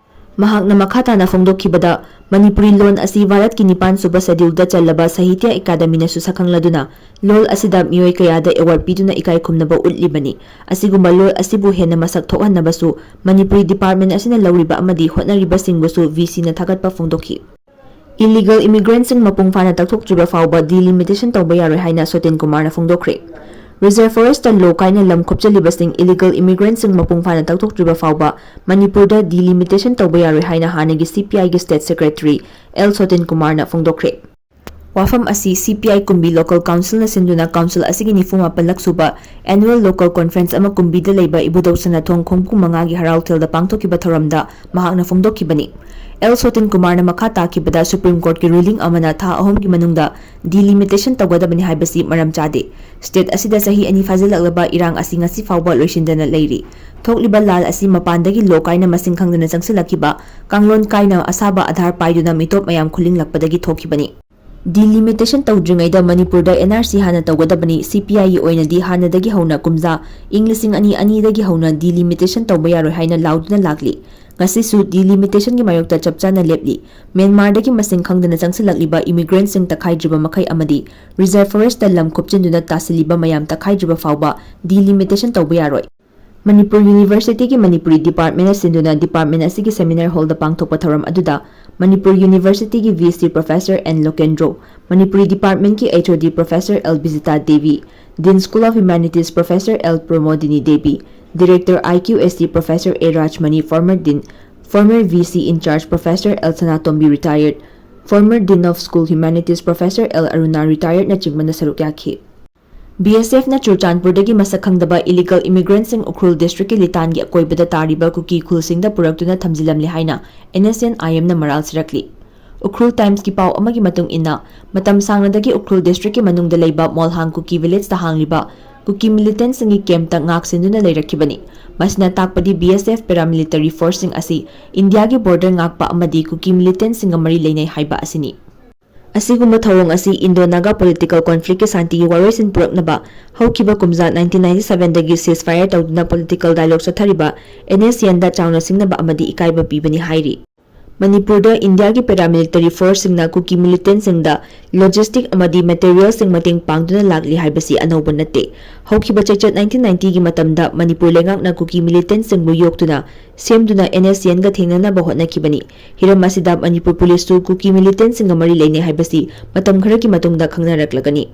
ꯃꯍꯥꯛꯅ ꯃꯈꯥ ꯇꯥꯅ ꯐꯣꯡꯗꯣꯛꯈꯤꯕꯗ, ꯃꯅꯤꯄꯨꯔꯤ ꯂꯣꯟ ꯑꯁꯤ ꯚꯥꯔꯠꯀꯤ ꯅꯤꯄꯥꯟ ꯁꯨꯕ ꯁꯦꯗ꯭ꯌꯨꯜꯗ ꯆꯜꯂꯕ ꯁꯥꯍꯤꯇ꯭ꯌ ꯑꯦꯀꯥꯗꯃꯤꯅꯁꯨ ꯁꯛꯈꯪꯂꯗꯨꯅ, ꯂꯣꯜ ꯑꯁꯤꯗ ꯃꯤꯑꯣꯏ ꯀꯌꯥꯗ ꯑꯦꯋꯥꯔꯗ ꯄꯤꯗꯨꯅ ꯏꯀꯥꯏ ꯈꯨꯝꯅꯕ ꯎꯠꯂꯤꯕꯅꯤ꯫ ꯑꯁꯤꯒꯨꯝꯕ ꯂꯣꯜ ꯑꯁꯤꯕꯨ ꯍꯦꯟꯅ ꯃꯁꯛ ꯊꯣꯛꯍꯟꯅꯕꯁꯨ ꯃꯅꯤꯄꯨꯔꯤ ꯗꯤꯄꯥꯔꯠꯃꯦꯟ ꯑꯁꯤꯅ ꯂꯧꯔꯤꯕ ꯑꯃꯗꯤ ꯍꯣꯠꯅꯔꯤꯕꯁꯤꯡꯕꯨꯁꯨ ꯚꯤ ꯁꯤꯅ ꯊꯥꯒꯠꯄ ꯐꯣꯡꯗꯣꯛꯈꯤ꯫ ꯏꯂꯤꯒꯦꯜ ꯏꯃꯤꯒ꯭ꯔꯦꯟꯠꯁꯤꯡ ꯃꯄꯨꯡ ꯐꯥꯅ ꯇꯛꯊꯣꯛꯇ꯭ꯔꯤꯕ ꯐꯥꯎꯕ ꯗꯤꯂꯤꯃꯤꯇꯦꯁꯟ ꯇꯧꯕ ꯌꯥꯔꯣꯏ ꯍꯥꯏꯅ ꯁꯣꯇꯦꯟ ꯀꯨꯃꯥꯔꯅ ꯐꯣꯡꯗꯣꯛꯈ꯭ꯔꯦ꯫ ꯔꯤꯖꯔꯚ ꯐꯣꯔꯦꯁꯇ ꯂꯣ ꯀꯥꯏꯅ ꯂꯝ ꯈꯣꯞꯆꯜꯂꯤꯕꯁꯤꯡ ꯏꯂꯤꯒꯦꯜ ꯏꯃꯤꯒ꯭ꯔꯦꯟꯠꯁꯤꯡ ꯃꯄꯨꯡ ꯐꯥꯅ ꯇꯛꯊꯣꯛꯇ꯭ꯔꯤꯕ ꯐꯥꯎꯕ ꯃꯅꯤꯄꯨꯔꯗ ꯗꯤꯂꯤꯃꯤꯇꯦꯁꯟ ꯇꯧꯕ ꯌꯥꯔꯣꯏ ꯍꯥꯏꯅ ꯍꯥꯟꯅꯒꯤ ꯁꯤ ꯄꯤ ꯑꯥꯏꯒꯤ ꯁ꯭ꯇꯦꯠ ꯁꯦꯀ꯭ꯔꯦꯇꯔꯤ ꯑꯦꯜ ꯁꯣꯇꯦꯟ ꯀꯨꯃꯥꯔꯅ ꯐꯣꯡꯗꯣꯛꯈ꯭ꯔꯦ꯫ ꯋꯥꯐꯝ ꯑꯁꯤ ꯁꯤ ꯄꯤ ꯑꯥꯏ ꯀꯨꯝꯕꯤ ꯂꯣꯀꯦꯜ ꯀꯥꯎꯟꯁꯤꯜꯅ ꯁꯤꯟꯗꯨꯅ ꯀꯥꯎꯟꯁꯤꯜ ꯑꯁꯤꯒꯤ ꯅꯤꯐꯨ ꯃꯥꯄꯜꯂꯛ ꯁꯨꯕ ꯑꯦꯅꯨꯑꯦꯜ ꯂꯣꯀꯦꯜ ꯀꯣꯟꯐ꯭ꯔꯦꯟꯁ ꯑꯃ ꯀꯨꯝꯕꯤꯗ ꯂꯩꯕ ꯏꯕꯨꯙꯧ ꯁꯅꯥꯊꯣꯡ ꯈꯣꯡꯕꯨ ꯃꯉꯥꯒꯤ ꯍꯔꯥꯎ ꯍꯣꯇꯦꯜꯗ ꯄꯥꯡꯊꯣꯛꯈꯤꯕ ꯊꯧꯔꯝꯗ ꯃꯍꯥꯛꯅ ꯐꯣꯡꯗꯣꯛꯈꯤꯕꯅꯤ꯫ ꯑꯦꯜ ꯁꯣꯇꯤꯟ ꯀꯨꯃꯥꯔꯅ ꯃꯈꯥ ꯇꯥꯈꯤꯕꯗ, ꯁꯨꯄ꯭ꯔꯤꯝ ꯀꯣꯔꯠꯀꯤ ꯔꯨꯂꯤꯡ ꯑꯃꯅ ꯊꯥ ꯑꯍꯨꯝꯒꯤ ꯃꯅꯨꯡꯗ ꯗꯤꯂꯤꯃꯤꯇꯦꯁꯟ ꯇꯧꯒꯗꯕꯅꯤ ꯍꯥꯏꯕꯁꯤ ꯃꯔꯝ ꯆꯥꯗꯦ꯫ ꯁ꯭ꯇꯦꯠ ꯑꯁꯤꯗ ꯆꯍꯤ ꯑꯅꯤ ꯐꯥꯖꯤꯜꯂꯛꯂꯕ ꯏꯔꯥꯡ ꯑꯁꯤ ꯉꯁꯤ ꯐꯥꯎꯕ ꯂꯣꯏꯁꯤꯟꯗꯅ ꯂꯩꯔꯤ꯫ ꯊꯣꯛꯂꯤꯕ ꯂꯥꯜ ꯑꯁꯤ ꯃꯄꯥꯟꯗꯒꯤ ꯂꯣ ꯀꯥꯏꯅ ꯃꯁꯤꯡ ꯈꯪꯗꯅ ꯆꯪꯁꯤꯜꯂꯛꯈꯤꯕ, ꯀꯥꯡꯂꯣꯟ ꯀꯥꯏꯅ ꯑꯁꯥꯕ ꯑꯥꯙꯥꯔ ꯄꯥꯏꯗꯨꯅ ꯃꯤꯇꯣꯞ ꯃꯌꯥꯝ ꯈꯨꯂꯤꯡꯂꯛꯄꯗꯒꯤ ꯊꯣꯛꯈꯤꯕꯅꯤ꯫ ꯗꯤꯂꯤꯃꯤꯇꯦꯁꯟ ꯇꯧꯗ꯭ꯔꯤꯉꯩꯗ ꯃꯅꯤꯄꯨꯔꯗ ꯑꯦꯟ ꯑꯥꯔ ꯁꯤ ꯍꯥꯟꯅ ꯇꯧꯒꯗꯕꯅꯤ, ꯁꯤ ꯄꯤ ꯑꯥꯏꯒꯤ ꯑꯣꯏꯅꯗꯤ ꯍꯥꯟꯅꯗꯒꯤ ꯍꯧꯅ ꯀꯨꯝꯖꯥ, ꯏꯪ ꯂꯤꯁꯤꯡ ꯑꯅꯤ ꯑꯅꯤꯗꯒꯤ ꯍꯧꯅ ꯗꯤꯂꯤꯃꯤꯇꯦꯁꯟ ꯇꯧꯕ ꯌꯥꯔꯣꯏ ꯍꯥꯏꯅ ꯂꯥꯎꯗꯨꯅ ꯂꯥꯛꯂꯤ꯫ ꯉꯁꯤꯁꯨ ꯗꯤꯂꯤꯃꯤꯇꯦꯁꯟꯒꯤ ꯃꯥꯌꯣꯛꯇ ꯆꯞ ꯆꯥꯅ ꯂꯦꯞꯂꯤ꯫ ꯃ꯭ꯌꯥꯟꯃꯥꯔꯗꯒꯤ ꯃꯁꯤꯡ ꯈꯪꯗꯅ ꯆꯪꯁꯤꯜꯂꯛꯂꯤꯕ ꯏꯃꯤꯒ꯭ꯔꯦꯟꯠꯁꯤꯡ ꯇꯛꯈꯥꯏꯗ꯭ꯔꯤꯕ ꯃꯈꯩ ꯑꯃꯗꯤ ꯔꯤꯖꯔꯚ ꯐꯣꯔꯦꯁꯇ ꯂꯝ ꯈꯨꯞꯆꯤꯟꯗꯨꯅ ꯇꯥꯁꯤꯜꯂꯤꯕ ꯃꯌꯥꯝ ꯇꯛꯈꯥꯏꯗ꯭ꯔꯤꯕ ꯐꯥꯎꯕ ꯗꯤꯂꯤꯃꯤꯇꯦꯁꯟ ꯇꯧꯕ ꯌꯥꯔꯣꯏ꯫ ꯃꯅꯤꯄꯨꯔ ꯌꯨꯅꯤꯚꯔꯁꯤꯇꯤꯒꯤ ꯃꯅꯤꯄꯨꯔꯤ ꯗꯤꯄꯥꯔꯠꯃꯦꯟꯅ ꯁꯤꯟꯗꯨꯅ ꯗꯤꯄꯥꯔꯠꯃꯦꯟ ꯑꯁꯤꯒꯤ ꯁꯦꯃꯤꯅꯥꯔ ꯍꯣꯜꯗ ꯄꯥꯡꯊꯣꯛꯄ ꯊꯧꯔꯝ ꯑꯗꯨꯗ ꯃꯅꯤꯄꯨꯔ ꯌꯨꯅꯤꯚꯔꯁꯤꯇꯤꯒꯤ ꯚꯤ ꯁꯤ ꯄ꯭ꯔꯣꯐꯦꯁꯔ ꯑꯦꯟ ꯂꯣꯀꯦꯟꯗ꯭ꯔꯣ, ꯃꯅꯤꯄꯨꯔꯤ ꯗꯤꯄꯥꯔꯠꯃꯦꯟꯒꯤ H O D professor L Bijita Devi, dean school of humanities professor L Pramodini Devi, director I Q S T professor A Rajmani, former dean, former V C incharge professor L Sanatombi retired, former dean of school humanities professor L Aruna ꯔꯤꯇꯥꯌꯔꯗꯅꯆꯤꯡꯕꯅ ꯁꯔꯨꯛ ꯌꯥꯈꯤ꯫ B ꯑꯦꯁ ꯑꯦꯐꯅ ꯆꯨꯔꯆꯥꯟꯄꯨꯔꯗꯒꯤ ꯃꯁꯛ ꯈꯪꯗꯕ illegal ꯏꯃꯤꯒ꯭ꯔꯦꯟꯠꯁꯤꯡ Ukhrul ꯗꯤꯁꯇ꯭ꯔꯤꯛꯀꯤ ꯂꯤꯇꯥꯟꯒꯤ ꯑꯀꯣꯏꯕꯗ ꯇꯥꯔꯤꯕ ꯀꯨꯀꯤ ꯈꯨꯜꯁꯤꯡꯗ ꯄꯨꯔꯛꯇꯨꯅ ꯊꯝꯖꯤꯜꯂꯝꯂꯦ ꯍꯥꯏꯅ and S and ꯑꯥꯏ ꯑꯦꯝꯅ ꯃꯔꯥꯜ ꯁꯤꯔꯛꯂꯤ꯫ ꯎꯈ꯭ꯔꯨꯜ ꯇꯥꯏꯝꯁꯀꯤ ꯄꯥꯎ ꯑꯃꯒꯤ ꯃꯇꯨꯡ ꯏꯟꯅ, ꯃꯇꯝ ꯁꯥꯡꯅꯗꯒꯤ ꯎꯈ꯭ꯔꯨꯜ ꯗꯤꯁꯇ꯭ꯔꯤꯛꯀꯤ ꯃꯅꯨꯡꯗ ꯂꯩꯕ ꯃꯣꯜꯍꯥꯡ ꯀꯨꯀꯤ ꯚꯤꯂꯦꯖꯇ ꯍꯥꯡꯂꯤꯕ ꯀꯨꯀꯤ ꯃꯤꯂꯤꯇꯦꯟꯠꯁꯤꯡꯒꯤ ꯀꯦꯝꯞꯇ ꯉꯥꯛ ꯁꯦꯟꯗꯨꯅ ꯂꯩꯔꯛꯈꯤꯕꯅꯤ꯫ ꯃꯁꯤꯅ ꯇꯥꯛꯄꯗꯤ ꯕꯤ ꯑꯦꯁ ꯑꯦꯐ ꯄꯦꯔꯥꯃꯤꯂꯤꯇꯔꯤ ꯐꯣꯔꯁꯁꯤꯡ ꯑꯁꯤ ꯏꯟꯗꯤꯌꯥꯒꯤ ꯕꯣꯔꯗꯔ ꯉꯥꯛꯄ ꯑꯃꯗꯤ ꯀꯨꯀꯤ ꯃꯤꯂꯤꯇꯦꯟꯠꯁꯤꯡꯒ ꯃꯔꯤ ꯂꯩꯅꯩ ꯍꯥꯏꯕ ꯑꯁꯤꯅꯤ꯫ ꯑꯁꯤꯒꯨꯝꯕ ꯊꯧꯑꯣꯡ ꯑꯁꯤ ꯏꯟꯗꯣ ꯅꯥꯒꯥ ꯄꯣꯂꯤꯇꯤꯀꯦꯜ ꯀꯣꯟꯐ꯭ꯂꯤꯛꯀꯤ ꯁꯥꯟꯇꯤꯒꯤ ꯋꯥꯔꯣꯏꯁꯤꯟ ꯄꯨꯔꯛꯅꯕ ꯍꯧꯈꯤꯕ ꯀꯨꯝꯖꯥ ꯅꯥꯏꯟꯇꯤꯟ ꯅꯥꯏꯟꯇꯤ ꯁꯚꯦꯟꯗꯒꯤ ceasefire ꯇꯧꯗꯨꯅ ꯄꯣꯂꯤꯇꯤꯀꯦꯜ ꯗꯥꯏꯂꯣꯒ ꯆꯠꯊꯔꯤꯕ ꯑꯦꯟ ꯑꯦꯁ ꯑꯦꯟꯗ ꯆꯥꯎꯅ ꯁꯤꯡꯅꯕ ꯑꯃꯗꯤ ꯏꯀꯥꯏꯕ ꯄꯤꯕꯅꯤ ꯍꯥꯏꯔꯤ꯫ ꯃꯅꯤꯄꯨꯔꯗ ꯏꯟꯗꯤꯌꯥꯒꯤ ꯄꯦꯔꯥꯃꯤꯂꯤꯇꯔꯤ ꯐꯣꯔꯁꯁꯤꯡꯅ ꯀꯨꯀꯤ ꯃꯤꯂꯤꯇꯦꯟꯠꯁꯤꯡꯗ ꯂꯣꯖꯤꯁꯇꯤꯛ ꯑꯃꯗꯤ ꯃꯦꯇꯔꯤꯌꯦꯜꯁꯤꯡ ꯃꯇꯦꯡ ꯄꯥꯡꯗꯨꯅ ꯂꯥꯛꯂꯤ ꯍꯥꯏꯕꯁꯤ ꯑꯅꯧꯕ ꯅꯠꯇꯦ꯫ ꯍꯧꯈꯤꯕ ꯆꯩꯆꯠ ꯅꯥꯏꯟꯇꯤꯟ ꯅꯥꯏꯟꯇꯤꯒꯤ ꯃꯇꯝꯗ ꯃꯅꯤꯄꯨꯔ ꯂꯩꯉꯥꯛꯅ ꯀꯨꯀꯤ ꯃꯤꯂꯤꯇꯦꯟꯠꯁꯤꯡꯕꯨ ꯌꯣꯛꯇꯨꯅ ꯁꯦꯝꯗꯨꯅ ꯑꯦꯟ ꯑꯦꯁ ꯑꯦꯟꯒ ꯊꯦꯡꯅꯅꯕ ꯍꯣꯠꯅꯈꯤꯕꯅꯤ꯫ ꯍꯤꯔꯝ ꯑꯁꯤꯗ ꯃꯅꯤꯄꯨꯔ ꯄꯨꯂꯤꯁꯁꯨ ꯀꯨꯀꯤ ꯃꯤꯂꯤꯇꯦꯟꯠꯁꯤꯡꯒ ꯃꯔꯤ ꯂꯩꯅꯩ ꯍꯥꯏꯕꯁꯤ ꯃꯇꯝ ꯈꯔꯒꯤ ꯃꯇꯨꯡꯗ ꯈꯪꯅꯔꯛꯂꯒꯅꯤ꯫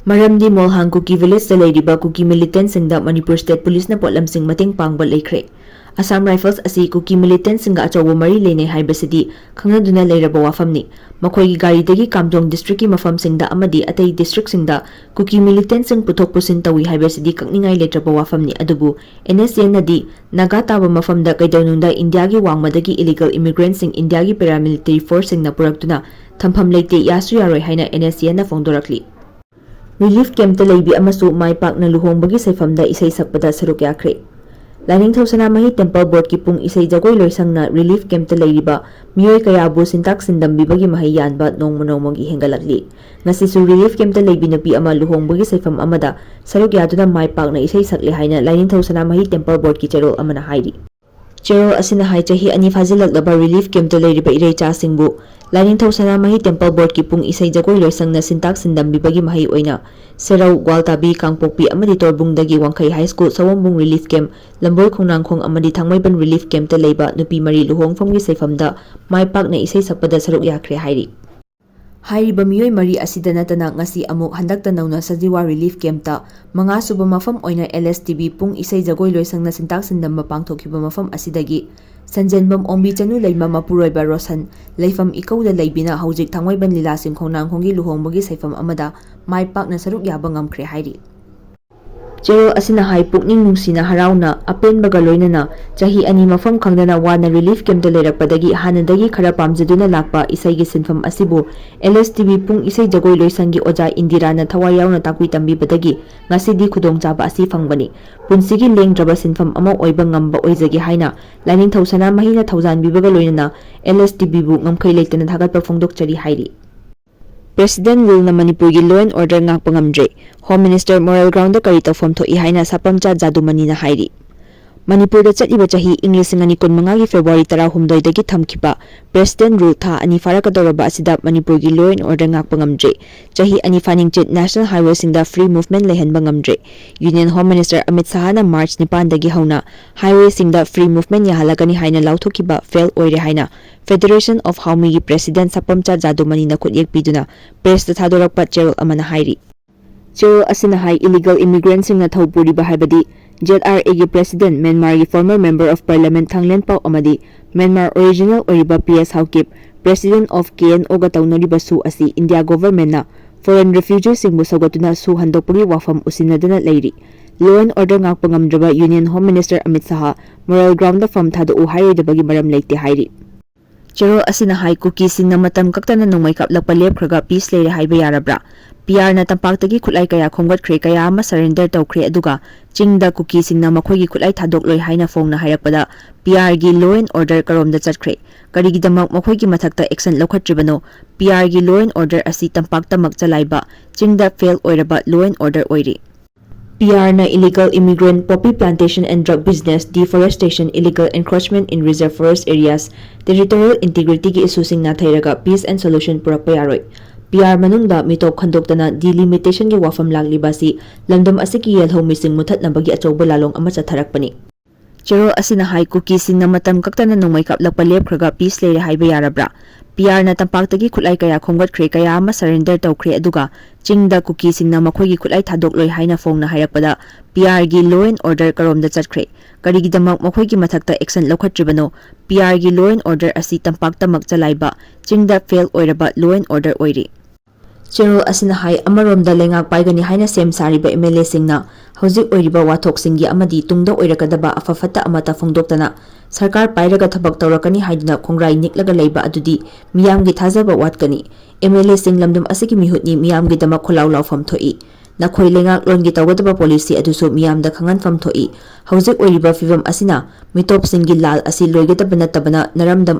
ꯃꯔꯝꯗꯤ ꯃꯣꯜꯍꯥꯡ ꯀꯨꯀꯤ ꯚꯤꯂꯦꯖꯇ ꯂꯩꯔꯤꯕ ꯀꯨꯀꯤ ꯃꯤꯂꯤꯇꯦꯟꯠꯁꯤꯡꯗ ꯃꯅꯤꯄꯨꯔ ꯁ꯭ꯇꯦꯠ ꯄꯨꯂꯤꯁꯅ ꯄꯣꯠꯂꯝꯁꯤꯡ ꯃꯇꯦꯡ ꯄꯥꯡꯕ ꯂꯩꯈ꯭ꯔꯦ꯫ ꯑꯁꯥꯝ ꯔꯥꯏꯐꯜꯁ ꯑꯁꯤ ꯀꯨꯀꯤ ꯃꯤꯂꯤꯇꯦꯟꯠꯁꯤꯡꯒ ꯑꯆꯧꯕ ꯃꯔꯤ ꯂꯩꯅꯩ ꯍꯥꯏꯕꯁꯤꯗꯤ ꯈꯪꯅꯗꯨꯅ ꯂꯩꯔꯕ ꯋꯥꯐꯝꯅꯤ꯫ ꯃꯈꯣꯏꯒꯤ ꯒꯥꯔꯤꯗꯒꯤ ꯀꯥꯝꯖꯣꯡ ꯗꯤꯁꯇ꯭ꯔꯤꯛꯀꯤ ꯃꯐꯝꯁꯤꯡꯗ ꯑꯃꯗꯤ ꯑꯇꯩ ꯗꯤꯁꯇ꯭ꯔꯤꯛꯁꯤꯡꯗ ꯀꯨꯀꯤ ꯃꯤꯂꯤꯇꯦꯟꯠꯁꯤꯡ ꯄꯨꯊꯣꯛ ꯄꯨꯁꯤꯟ ꯇꯧꯏ ꯍꯥꯏꯕꯁꯤꯗꯤ ꯀꯛꯅꯤꯡꯉꯥꯏ ꯂꯩꯇ꯭ꯔꯕ ꯋꯥꯐꯝꯅꯤ꯫ ꯑꯗꯨꯕꯨ ꯑꯦꯟ ꯑꯦꯁ ꯑꯦꯟꯅꯗꯤ ꯅꯥꯒꯥ ꯇꯥꯕ ꯃꯐꯝꯗ ꯀꯩꯗꯧꯅꯨꯡꯗ ꯏꯟꯗꯤꯌꯥꯒꯤ ꯋꯥꯡꯃꯗꯒꯤ ꯏꯂꯤꯒꯦꯜ ꯏꯃꯤꯒ꯭ꯔꯦꯟꯠꯁꯤꯡ ꯏꯟꯗꯤꯌꯥꯒꯤ ꯄꯦꯔꯥꯃꯤꯂꯤꯇꯔꯤ ꯐꯣꯔꯁꯁꯤꯡꯅ ꯄꯨꯔꯛꯇꯨꯅ ꯊꯝꯐꯝ ꯂꯩꯇꯦ, ꯌꯥꯁꯨ ꯌꯥꯔꯣꯏ ꯍꯥꯏꯅ ꯑꯦꯟ ꯑꯦꯁ ꯑꯦꯟꯅ ꯐꯣꯡꯗꯣꯔꯛꯂꯤ꯫ ꯔꯤꯂꯤꯐ ꯀꯦꯝꯞꯇ ꯂꯩꯕꯤ ꯑꯃꯁꯨ ꯃꯥꯏ ꯄꯥꯛꯅ ꯂꯨꯍꯣꯡꯕꯒꯤ ꯁꯩꯐꯝꯗ ꯏꯁꯩ ꯁꯛꯄꯗ ꯁꯔꯨꯛ ꯌꯥꯈ꯭ꯔꯦ꯫ ꯂꯥꯏꯅꯤꯡꯊꯧ ꯁꯅꯥꯃꯍꯤ ꯇꯦꯝꯄꯜ ꯕꯣꯔꯗꯀꯤ ꯄꯨꯡ ꯏꯁꯩ ꯖꯒꯣꯏ ꯂꯣꯏꯁꯪꯅ ꯔꯤꯂꯤꯐ ꯀꯦꯝꯞꯇ ꯂꯩꯔꯤꯕ ꯃꯤꯑꯣꯏ ꯀꯌꯥꯕꯨ ꯁꯤꯟꯇꯥꯛ ꯁꯤꯟꯗꯝꯕꯤꯕꯒꯤ ꯃꯍꯩ ꯌꯥꯟꯕ ꯅꯣꯡꯃ ꯅꯣꯡꯃꯒꯤ ꯍꯦꯟꯒꯠꯂꯛꯂꯤ꯫ ꯉꯁꯤꯁꯨ ꯔꯤꯂꯤꯐ ꯀꯦꯝꯞꯇ ꯂꯩꯕꯤ ꯅꯨꯄꯤ ꯑꯃ ꯂꯨꯍꯣꯡꯕꯒꯤ ꯁꯩꯐꯝ ꯑꯃꯗ ꯁꯔꯨꯛ ꯌꯥꯗꯨꯅ ꯃꯥꯏ ꯄꯥꯛꯅ ꯏꯁꯩ ꯁꯛꯂꯦ ꯍꯥꯏꯅ ꯂꯥꯏꯅꯤꯡꯊꯧ ꯁꯅꯥꯃꯍꯤ ꯇꯦꯝꯄꯜ ꯕꯣꯔꯗꯀꯤ ꯆꯦꯔꯣꯜ ꯑꯃꯅ ꯍꯥꯏꯔꯤ꯫ ꯆꯦꯔꯣꯜ ꯑꯁꯤꯅ ꯍꯥꯏ, ꯆꯍꯤ ꯑꯅꯤ ꯐꯥꯖꯤꯜꯂꯛꯂꯕ ꯔꯤꯂꯤꯐ ꯀꯦꯝꯞꯇ ꯂꯩꯔꯤꯕ ꯏꯔꯩꯆꯥꯁꯤꯡꯕꯨ ꯂꯥꯏꯅꯤꯡꯊꯧ ꯁꯅꯥꯃꯍꯤ ꯇꯦꯝꯄꯜ ꯕꯣꯔꯗꯀꯤ ꯄꯨꯡ ꯏꯁꯩ ꯖꯒꯣꯏ ꯂꯣꯏꯁꯪꯅ ꯁꯤꯟꯇꯥꯛ ꯁꯤꯟꯗꯝꯕꯤꯕꯒꯤ ꯃꯍꯩ ꯑꯣꯏꯅ ꯁꯦꯔꯧ, ꯒ꯭ꯋꯥꯜꯇꯥꯕꯤ, ꯀꯥꯡꯄꯣꯛꯄꯤ ꯑꯃꯗꯤ ꯇꯣꯔꯕꯨꯡꯗꯒꯤ ꯋꯥꯡꯈꯩ ꯍꯥꯏ ꯁ꯭ꯀꯨꯜ, ꯁꯑꯣꯝꯕꯨꯡ ꯔꯤꯂꯤꯐ ꯀꯦꯝꯞ, ꯂꯝꯕꯣꯏ ꯈꯣꯡꯅꯥꯡꯈꯣꯡ ꯑꯃꯗꯤ ꯊꯥꯡꯃꯩꯕꯟ ꯔꯤꯂꯤꯐ ꯀꯦꯝꯞꯇ ꯂꯩꯕ ꯅꯨꯄꯤ ꯃꯔꯤ ꯂꯨꯍꯣꯡꯐꯝꯒꯤ ꯁꯩꯐꯝꯗ ꯃꯥꯏ ꯄꯥꯛꯅ ꯏꯁꯩ ꯁꯛꯄꯗ ꯁꯔꯨꯛ ꯌꯥꯈ꯭ꯔꯦ ꯍꯥꯏꯔꯤ꯫ ꯍꯥꯏꯔꯤꯕ ꯃꯤꯑꯣꯏ ꯃꯔꯤ ꯑꯁꯤꯗ ꯅꯠꯇꯅ ꯉꯁꯤ ꯑꯃꯨꯛ ꯍꯟꯗꯛꯇ ꯅꯧꯅ ꯁꯖꯤꯋꯥ ꯔꯤꯂꯤꯐ ꯀꯦꯝꯞꯇ ꯃꯉꯥꯁꯨꯕ ꯃꯐꯝ ꯑꯣꯏꯅ ꯑꯦꯜ ꯑꯦꯁ ꯇꯤ ꯕꯤ ꯄꯨꯡ ꯏꯁꯩ ꯖꯒꯣꯏ ꯂꯣꯏꯁꯪꯅ ꯁꯤꯟꯇꯥꯛ ꯁꯤꯟꯗꯝꯕ ꯄꯥꯡꯊꯣꯛꯈꯤꯕ ꯃꯐꯝ ꯑꯁꯤꯗꯒꯤ ꯁꯟꯖꯦꯟꯕꯝ ꯑꯣꯝꯕꯤ ꯆꯅꯨ ꯂꯩꯃ ꯃꯄꯨꯔꯣꯏꯕ ꯔꯣꯁꯟ, ꯂꯩꯐꯝ ꯏꯀꯧꯗ ꯂꯩꯕꯤꯅ ꯍꯧꯖꯤꯛ ꯊꯥꯡꯃꯩꯕꯟ ꯂꯤꯂꯥꯁꯤꯡ ꯈꯣꯡꯅꯥꯡꯈꯣꯡꯒꯤ ꯂꯨꯍꯣꯡꯕꯒꯤ ꯁꯩꯐꯝ ꯑꯃꯗ ꯃꯥꯏ ꯄꯥꯛꯅ ꯁꯔꯨꯛ ꯌꯥꯕ ꯉꯝꯈ꯭ꯔꯦ ꯍꯥꯏꯔꯤ꯫ ꯆꯦꯔꯣꯜ ꯑꯁꯤꯅ ꯍꯥꯏ, ꯄꯨꯛꯅꯤꯡ ꯅꯨꯡꯁꯤꯅ ꯍꯔꯥꯎꯅ ꯑꯄꯦꯟꯕꯒ ꯂꯣꯏꯅꯅ ꯆꯍꯤ ꯑꯅꯤ ꯃꯐꯝ ꯈꯪꯗꯅ ꯋꯥꯅ ꯔꯤꯂꯤꯐ ꯀꯦꯝꯞꯇ ꯂꯩꯔꯛꯄꯗꯒꯤ ꯍꯥꯟꯅꯗꯒꯤ ꯈꯔ ꯄꯥꯝꯖꯗꯨꯅ ꯂꯥꯛꯄ ꯏꯁꯩꯒꯤ ꯁꯤꯟꯐꯝ ꯑꯁꯤꯕꯨ ꯑꯦꯜ ꯑꯦꯁ ꯇꯤ ꯕꯤ ꯄꯨꯡ ꯏꯁꯩ ꯖꯒꯣꯏ ꯂꯣꯏꯁꯪꯒꯤ ꯑꯣꯖꯥ ꯏꯟꯗꯤꯔꯥꯅ ꯊꯋꯥꯏ ꯌꯥꯎꯅ ꯇꯥꯛꯄꯤ ꯇꯝꯕꯤꯕꯗꯒꯤ ꯉꯁꯤꯗꯤ ꯈꯨꯗꯣꯡꯆꯥꯕ ꯑꯁꯤ ꯐꯪꯕꯅꯤ꯫ ꯄꯨꯟꯁꯤꯒꯤ ꯂꯦꯡꯗ꯭ꯔꯕ ꯁꯤꯟꯐꯝ ꯑꯃ ꯑꯣꯏꯕ ꯉꯝꯕ ꯑꯣꯏꯖꯒꯦ ꯍꯥꯏꯅ ꯂꯥꯏꯅꯤꯡꯊꯧ ꯁꯅꯥꯃꯍꯤꯅ ꯊꯧꯖꯥꯟꯕꯤꯕꯒ ꯂꯣꯏꯅꯅ ꯑꯦꯜ ꯑꯦꯁ ꯇꯤ ꯕꯤꯕꯨ ꯉꯝꯈꯩ ꯂꯩꯇꯅ ꯊꯥꯒꯠꯄ ꯐꯣꯡꯗꯣꯛꯆꯔꯤ ꯍꯥꯏꯔꯤ꯫ ꯄ꯭ꯔꯦꯁꯤꯗꯦꯟꯠ ꯔꯨꯜꯅ ꯃꯅꯤꯄꯨꯔꯒꯤ law and order ꯉꯥꯛꯄ ꯉꯝꯗ꯭ꯔꯦ꯫ ꯍꯣꯝ ꯃꯤꯅꯤꯁꯇꯔ ꯃꯣꯔꯦꯜ ꯒ꯭ꯔꯥꯎꯟꯗ ꯀꯔꯤ ꯇꯧꯐꯝ ꯊꯣꯛꯏ ꯍꯥꯏꯅ ꯁꯥꯄꯝꯆꯥ ꯖꯥꯗꯨꯃꯅꯤꯅ ꯍꯥꯏꯔꯤ꯫ ꯃꯅꯤꯄꯨꯔꯗ ꯆꯠꯂꯤꯕ ꯆꯍꯤ ꯏꯪ ꯂꯤꯁꯤꯡ ꯑꯅꯤ ꯀꯨꯟꯃꯉꯥꯒꯤ ꯐꯦꯕ꯭ꯔꯨꯋꯥꯔꯤ ꯇꯔꯥꯍꯨꯝꯗꯣꯏꯗꯒꯤ ꯊꯝꯈꯤꯕ ꯄ꯭ꯔꯦꯁꯤꯗꯦꯟꯠ ꯔꯨꯜ ꯊꯥ ꯑꯅꯤ ꯐꯥꯔꯛꯀꯗꯧꯔꯕ ꯑꯁꯤꯗ ꯃꯅꯤꯄꯨꯔꯒꯤ law and order ꯉꯥꯛꯄ ꯉꯝꯗ꯭ꯔꯦ꯫ ꯆꯍꯤ ꯑꯅꯤ ꯐꯥꯅꯤꯡꯆꯤꯠ ꯅꯦꯁꯅꯦꯜ ꯍꯥꯏꯋꯦꯁꯤꯡꯗ free movement ꯂꯩꯍꯟꯕ ꯉꯝꯗ꯭ꯔꯦ꯫ ꯌꯨꯅꯤꯌꯟ ꯍꯣꯝ ꯃꯤꯅꯤꯁꯇꯔ ꯑꯃꯤꯠ ꯁꯍꯥꯅ ꯃꯥꯔꯆ ꯅꯤꯄꯥꯟꯗꯒꯤ ꯍꯧꯅ ꯍꯥꯏꯋꯦꯁꯤꯡꯗ free movement ꯌꯥꯍꯜꯂꯛꯀꯅꯤ ꯍꯥꯏꯅ ꯂꯥꯎꯊꯣꯛꯈꯤꯕ ꯐꯦꯜ ꯑꯣꯏꯔꯦ ꯍꯥꯏꯅ Federation of ꯍꯥꯎꯃꯤꯒꯤ ꯄ꯭ꯔꯦꯁꯤꯗꯦꯟꯠ ꯁꯥꯄꯝꯆꯥ ꯖꯥꯗꯨꯃꯅꯤꯅ ꯈꯨꯠꯌꯦꯛ ꯄꯤꯗꯨꯅ ꯄ꯭ꯔꯦꯁꯇ ꯊꯥꯗꯣꯔꯛꯄ ꯆꯦꯔꯣꯜ ꯑꯃꯅ ꯍꯥꯏꯔꯤ꯫ ꯆꯦꯔꯣꯜ ꯑꯁꯤꯅ ꯍꯥꯏ, ꯏꯂꯤꯒꯦꯜ ꯏꯃꯤꯒ꯭ꯔꯦꯟꯠꯁꯤꯡꯅ ꯊꯧ ꯄꯨꯔꯤꯕ ꯍꯥꯏꯕꯗꯤ ꯖꯦꯗ ꯑꯥꯔ ꯑꯦꯒꯤ ꯄ꯭ꯔꯦꯁꯤꯗꯦꯟꯠ, ꯃ꯭ꯌꯥꯟꯃꯥꯔꯒꯤ former member of parliament Thanglenpao ꯑꯃꯗꯤ ꯃ꯭ꯌꯥꯟꯃꯥꯔ original ꯑꯣꯏꯔꯤꯕ P S Haokip, president of K N ꯑꯣꯒ ꯇꯧꯅꯔꯤꯕ ꯁꯨ ꯑꯁꯤ ꯏꯟꯗꯤꯌꯥ ꯒꯣꯚꯔꯟꯃꯦꯟꯠꯅ foreign refugeeꯁꯤꯡꯕꯨ ꯁꯧꯒꯠꯇꯨꯅ ꯁꯨ ꯍꯟꯗꯣꯛꯄꯒꯤ ꯋꯥꯐꯝ ꯎꯁꯤꯟꯅꯗꯨꯅ ꯂꯩꯔꯤ꯫ Law and order ꯉꯥꯛꯄ ꯉꯝꯗ꯭ꯔꯕ ꯌꯨꯅꯤꯌꯟ ꯍꯣꯝ ꯃꯤꯅꯤꯁꯇꯔ ꯑꯃꯤꯠ ꯁꯍꯥ ꯃꯣꯔꯦꯜ ꯒ꯭ꯔꯥꯎꯟꯗ ꯐꯝ ꯊꯥꯗꯣꯛꯎ ꯍꯥꯏꯔꯣꯏꯗꯕꯒꯤ ꯃꯔꯝ ꯂꯩꯇꯦ ꯍꯥꯏꯔꯤ꯫ ꯆꯦꯔꯣꯜ ꯑꯁꯤꯅ ꯍꯥꯏ, ꯀꯨꯀꯤꯁꯤꯡꯅ ꯃꯇꯝ ꯀꯛꯇꯅ ꯅꯣꯡꯃꯩ ꯀꯥꯞꯂꯛꯄ ꯂꯦꯞꯈ꯭ꯔꯒ ꯄꯤꯁ ꯂꯩꯔꯦ ꯍꯥꯏꯕ ꯌꯥꯔꯕ꯭ꯔꯥ? ꯄꯤ ꯑꯥꯔꯅ ꯇꯝꯄꯥꯛꯇꯒꯤ ꯈꯨꯠꯂꯥꯏ ꯀꯌꯥ ꯈꯣꯝꯒꯠꯈ꯭ꯔꯦ, ꯀꯌꯥ ꯑꯃ ꯁꯔꯦꯟꯗꯔ ꯇꯧꯈ꯭ꯔꯦ, ꯑꯗꯨꯒ ꯆꯤꯡꯗ ꯀꯨꯀꯤꯁꯤꯡꯅ ꯃꯈꯣꯏꯒꯤ ꯈꯨꯠꯂꯥꯏ ꯊꯥꯗꯣꯛꯂꯣꯏ ꯍꯥꯏꯅ ꯐꯣꯡꯅ ꯍꯥꯏꯔꯛꯄꯗ ꯄꯤ ꯑꯥꯔꯒꯤ law and order ꯀꯔꯣꯝꯗ ꯆꯠꯈ꯭ꯔꯦ? ꯀꯔꯤꯒꯤꯗꯃꯛ ꯃꯈꯣꯏꯒꯤ ꯃꯊꯛꯇ action ꯂꯧꯈꯠꯇ꯭ꯔꯤꯕꯅꯣ? P ꯑꯥꯔꯒꯤ law and order ꯑꯁꯤ ꯇꯝꯄꯥꯛꯇꯃꯛ ꯆꯂꯥꯏꯕ, ꯆꯤꯡꯗ ꯐꯦꯜ ꯑꯣꯏꯔꯕ law and order ꯑꯣꯏꯔꯤ꯫ ꯄꯤ ꯑꯥꯔꯅ illegal immigrant, poppy plantation and drug business, deforestation, illegal encroachment in reserve forest areas, territorial integrityꯒꯤ issueꯁꯤꯡ ꯅꯥꯊꯩꯔꯒ peace and solution ꯄꯨꯔꯛꯄ ꯌꯥꯔꯣꯏ꯫ ꯄꯤ ꯑꯥꯔ ꯃꯅꯨꯡꯗ ꯃꯤꯇꯣꯞ ꯈꯟꯗꯣꯛꯇꯅ delimitationꯒꯤ ꯋꯥꯐꯝ ꯂꯥꯛꯂꯤꯕ ꯑꯁꯤ ꯂꯝꯗꯝ ꯑꯁꯤꯒꯤ ꯌꯦꯜꯍꯧꯃꯤꯁꯤꯡ ꯃꯨꯊꯠꯅꯕꯒꯤ ꯑꯆꯧꯕ ꯂꯥꯂꯣꯡ ꯑꯃ ꯆꯠꯊꯔꯛꯄꯅꯤ꯫ ꯆꯦꯔꯣꯜ ꯑꯁꯤꯅ ꯍꯥꯏ, ꯀꯨꯀꯤꯁꯤꯡꯅ ꯃꯇꯝ ꯀꯛꯇꯅ ꯅꯣꯡꯃꯩ ꯀꯥꯞꯂꯛꯄ ꯂꯦꯞꯈ꯭ꯔꯒ peace ꯂꯩꯔꯦ ꯍꯥꯏꯕ ꯌꯥꯔꯕ꯭ꯔꯥ? ꯄꯤ ꯑꯥꯔꯅ ꯇꯝꯄꯥꯛꯇꯒꯤ ꯈꯨꯠꯂꯥꯏ ꯀꯌꯥ ꯈꯣꯝꯒꯠꯈ꯭ꯔꯦ, ꯀꯌꯥ ꯑꯃ surrender ꯇꯧꯈ꯭ꯔꯦ, ꯑꯗꯨꯒ ꯆꯤꯡꯗ ꯀꯨꯀꯤꯁꯤꯡꯅ ꯃꯈꯣꯏꯒꯤ ꯈꯨꯠꯂꯥꯏ ꯊꯥꯗꯣꯛꯂꯣꯏ ꯍꯥꯏꯅ ꯐꯣꯡꯅ ꯍꯥꯏꯔꯛꯄꯗ, ꯄꯤ ꯑꯥꯔꯒꯤ law and order ꯀꯔꯣꯝꯗ ꯆꯠꯈ꯭ꯔꯦ? ꯀꯔꯤꯒꯤꯗꯃꯛ ꯃꯈꯣꯏꯒꯤ ꯃꯊꯛꯇ action ꯂꯧꯈꯠꯇ꯭ꯔꯤꯕꯅꯣ? P ꯑꯥꯔꯒꯤ law and order ꯑꯁꯤ ꯇꯝꯄꯥꯛꯇꯃꯛ ꯆꯂꯥꯏꯕ, ꯆꯤꯡꯗ fail ꯑꯣꯏꯔꯕ law and order ꯑꯣꯏꯔꯤ꯫ ꯆꯦꯔꯣꯜ ꯑꯁꯤꯅ ꯍꯥꯏ, ꯑꯃꯔꯣꯝꯗ ꯂꯩꯉꯥꯛ ꯄꯥꯏꯒꯅꯤ ꯍꯥꯏꯅ ꯁꯦꯝ ꯁꯥꯔꯤꯕ ꯑꯦꯝ ꯑꯦꯜ ꯑꯦꯁꯤꯡꯅ ꯍꯧꯖꯤꯛ ꯑꯣꯏꯔꯤꯕ ꯋꯥꯊꯣꯛꯁꯤꯡꯒꯤ ꯑꯃꯗꯤ ꯇꯨꯡꯗ ꯑꯣꯏꯔꯛꯀꯗꯕ ꯑꯐ ꯐꯠꯇ ꯑꯃꯠꯇ ꯐꯣꯡꯗꯣꯛꯇꯅ ꯁꯔꯀꯥꯔ ꯄꯥꯏꯔꯒ ꯊꯕꯛ ꯇꯧꯔꯛꯀꯅꯤ ꯍꯥꯏꯗꯨꯅ ꯈꯣꯡꯒ꯭ꯔꯥꯏ ꯅꯤꯛꯂꯒ ꯂꯩꯕ ꯑꯗꯨꯗꯤ ꯃꯤꯌꯥꯝꯒꯤ ꯊꯥꯖꯕ ꯋꯥꯠꯀꯅꯤ꯫ ꯑꯦꯝ ꯑꯦꯜ ꯑꯦꯁꯤꯡ ꯂꯝꯗꯝ ꯑꯁꯤꯒꯤ ꯃꯤꯍꯨꯠꯅꯤ, ꯃꯤꯌꯥꯝꯒꯤꯗꯃꯛ ꯈꯣꯜꯂꯥꯎ ꯂꯥꯎꯐꯝ ꯊꯣꯛꯏ꯫ ꯅꯈꯣꯏ ꯂꯩꯉꯥꯛꯂꯣꯟꯒꯤ ꯇꯧꯒꯗꯕ policy ꯑꯗꯨꯁꯨ ꯃꯤꯌꯥꯝꯗ ꯈꯪꯍꯟꯐꯝ ꯊꯣꯛꯏ꯫ ꯍꯧꯖꯤꯛ ꯑꯣꯏꯔꯤꯕ ꯐꯤꯚꯝ ꯑꯁꯤꯅ ꯃꯤꯇꯣꯞꯁꯤꯡꯒꯤ ꯂꯥꯜ ꯑꯁꯤ ꯂꯣꯏꯒꯗꯕ ꯅꯠꯇꯕꯅ ꯅꯔꯝꯗꯝ